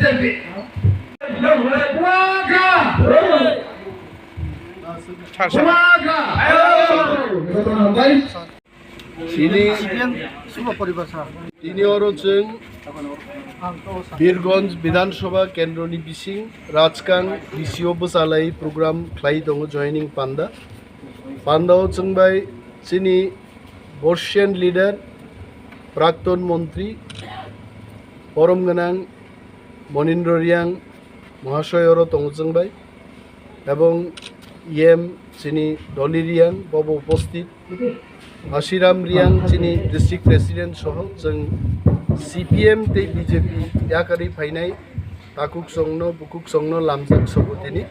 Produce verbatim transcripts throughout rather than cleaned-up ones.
B J P. Chini, tini oro chwng Birgonj Bidhan Sabha Kendroni bising Rajkang B C O bwchalai program khlai tongo, joining panda. Pandao chwng bai chini Boshian leader, Prakton Montri, Borom Gwnang Monindra Riang Mohashoy oro tongo chwng bai, ebong E M chini Doli Riang bobo uposthit, Ashiram Riang chini district president soho chwng C P M tei B J P yakarwi phainai takhuk chwngno bukhuk chwngno lamjak sobo tini.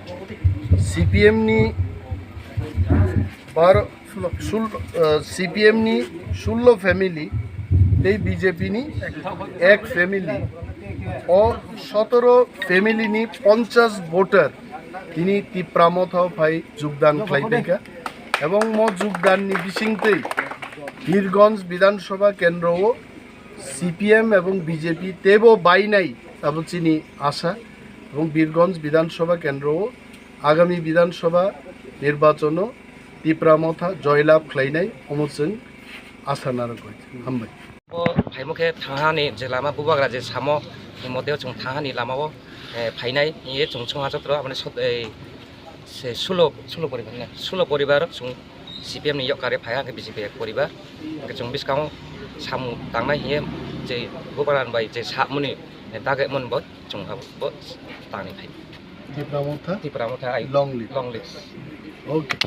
C P M ni baro, sul-, eh, C P M ni sullo family tei B J P ni ek family, o sotoro family ni ponchash voter tini Tipra Motha phai jogdan khlai tongkha, ebong mo jogdan ni bisingtwi Birgonj Bidhan Sabha Kendro o C P M ebong B J P teibo bainai abo chini asa, ebong Birgonj Bidhan Sabha Kendro o agami Bidhan Sabha nirbachon o Tipra Motha joy labh khlainai omo chwng asa narwkgwi. Hambai. Bo phaimo khe thangani je lama bubagra je samo, himoteo chwng thangani lama o, eh, phainai hiye chwng chwngha jotro aboni sot-, eh, se sulo, sulo poribar na, sulo poribar chwng C P M ni yok kare phaiya khe B J P ek poribar. Hwnkhe chwng bwskango samung tangnai hiye je bubagra bai je samuni, eh, dage mon bo chwng abo bo tangni phai. Tipra Motha? Tipra Motha ai long live. Long live. Okay.